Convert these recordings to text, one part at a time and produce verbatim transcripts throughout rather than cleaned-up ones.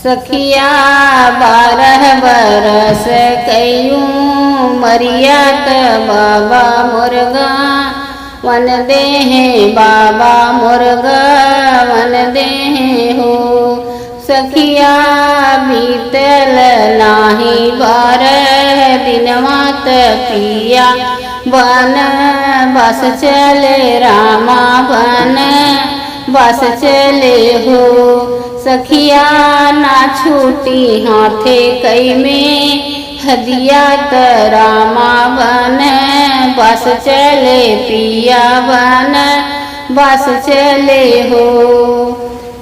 सखिया, बारह बरस कई उमरिया त बाबा मोर गवन देहे, बाबा मोर गवन देहे हो। सखिया, बीतल नाही बारह दिनवा त पिया बनवास चले, रामा बनवास चले हो। सखिया, ना छूटी हाथे कई में हदिया त रामा बनवास चले, पिया बनवास चले हो।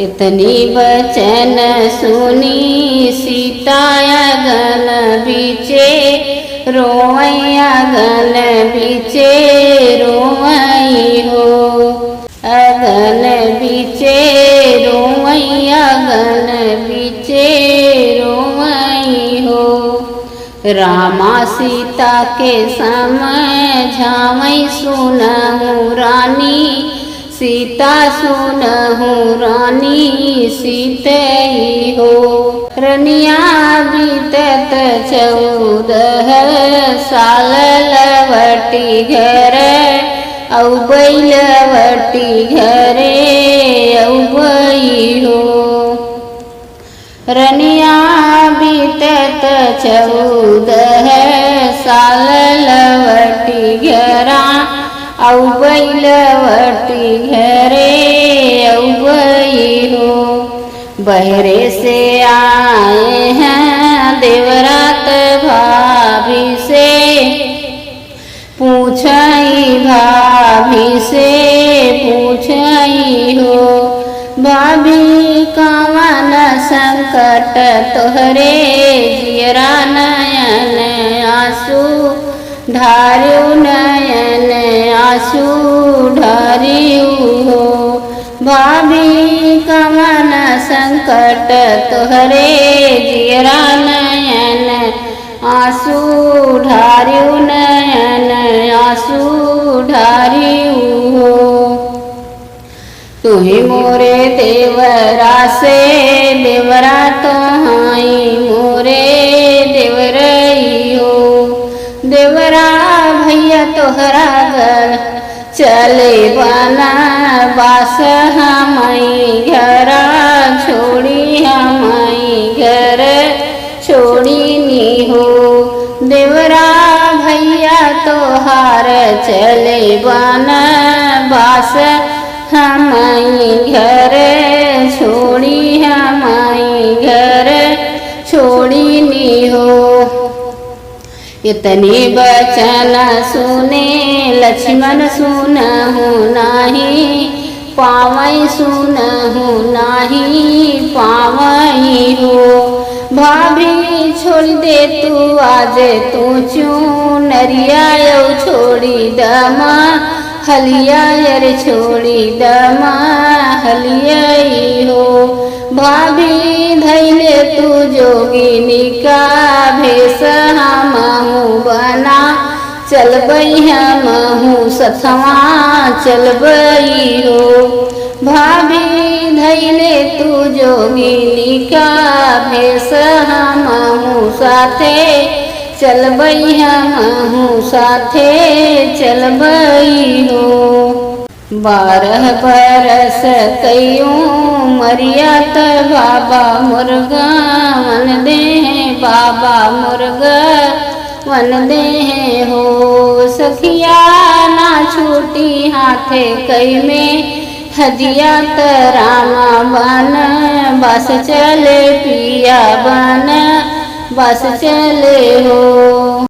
इतनी बचन सुनी सीता अगन बीचे रोवै, अगन बीचे रोवै हो। अगन बीचे रोवै, अगन बीचे रोवै हो। रामा सीता के समझावै सुनहु रानी, सीता सुनहु रानी सीतई हो। रनिया बीतत चौदह साल लवटी घर अउबै, लवटी घरे अउबै हो। रनिया बीतत चौदह साल लवटी घरा अउबै, लवटी घरे अउबै हो। बहरे से आए हैं देवरा त भाभी से पूछई, भाभी से पूछई हो। भाभी कवन संकट तोहरे जियरा नयन आँसू ढारिउ, नयन आँसू ढारिउ हो। भाभी कवन संकट तोहरे जियरा नयन आँसू ढारिउ, नयन आँसू ढारिउ हो। तुही मोरे देवरा से देवरा तो हाई मोरे देवरई हो। देवरा भैया तोहरा गल चले बनवास हमई घरा छोड़ी, हमई घर छोड़ी नी हो। देवरा भैया तोहार चले बनवास हमई घर छोड़ी, हमई घर छोड़ी नी हो। इतनी बचन सुने लक्ष्मण सुनहु नाही पावई, सुनहु नाही पावई हो। भाभी छोड़ी दे तू आज तू चुनरिया, अउ छोड़ी दमा हलिया, अरे छोड़ी दमा हलियई हो। भाभी धैले तू जोगिनी का भेष हमहू बना चलबई, हमहू सथवा चलबई हो। भाभी धैले तू जोगिनी का भेष हमहू साथे चलबई, हमहू साथे चलबई हो। बारह बरस कई उमरिया त बाबा मोर गवन देहे, बाबा मोर गवन देहे हो। सखिया ना छूटी हाथे कई में हदिया त रामा बनवास चले, पिया बनवास चले हो।